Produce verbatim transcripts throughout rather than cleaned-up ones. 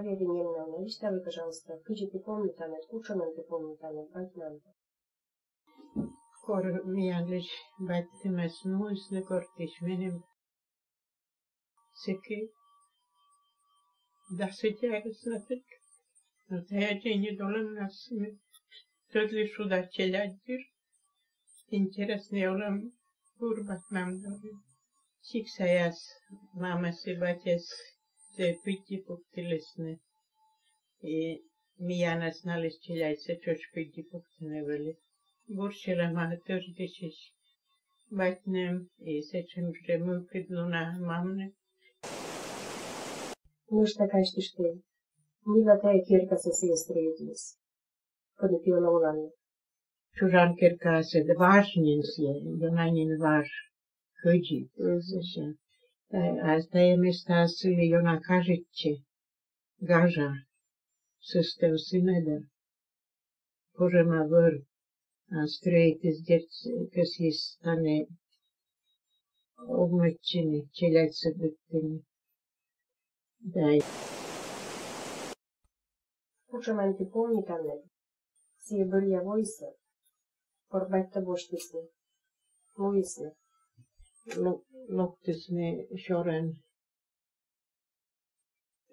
Веры нем на, висьталӧй, пожалуйста, кыдзи ті помнитанныд, кутшӧмӧн ті помнитанныд бать-мамтӧ. Кор миянлысь батьтӧмӧс нуисны кортысь, меным сэки дас ӧти арӧс на тык. Но тайӧ тшӧтш нин олӧмнас ми тӧдлім шуда челядьдыр. Интереснӧй олӧм бур бать-мам дорын. Сиктсаяс мамӧс и батьӧс пыдди пуктылісны. И миянӧс, налысь челядьсӧ, тшӧтш пыдди пуктыны вӧлі. Бур сьӧлӧма тӧждысьысь бать-мам, и сэтшӧм жӧ мылкыдлуна мамлы. Нӧшта казьтышт, мыйла тайӧ керкасӧ сійӧ стрӧитіс, коді ті оланныд? Чужан керкасӧ, да важ нин сійӧ, ёна нин важ, кӧдзыд, сэсся. А, а тайӧ местаас сылы ёна кажитчӧ, гажа, сӧстӧм сынӧдӧ, кужӧма вӧр, а стрӧитіс, дерт, кӧсйис тані овмӧдчыны, челядьсӧ быдтыны. Да. Кутшӧмӧн ті помнитанныд сійӧ бӧръя войсӧ, кор батьтӧ босьтісны, муисны? Ло-, локтісны сёрӧн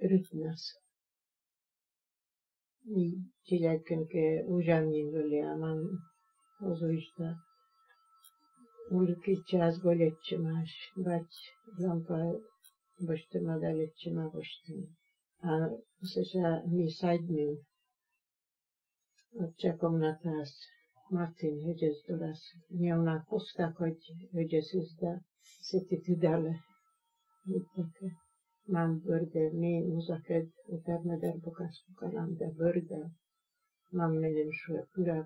рытнас. И челядькӧд кӧ узян нин вӧлі, а мам оз узь да. Уликӧд час гольӧдчӧмаӧсь, бать лампа босьтӧма да лэччӧма босьтны. А сэсся ми садьмим отча комнатаас, матым ӧдзӧс дорас. Неуна коста кодь ӧдзӧсыс да сэті тыдалӧ. Мам бӧрдӧ, ми музакӧд ӧтар-мӧдар бокас пукалам да бӧрдам. Мам меным шуӧ: пыра.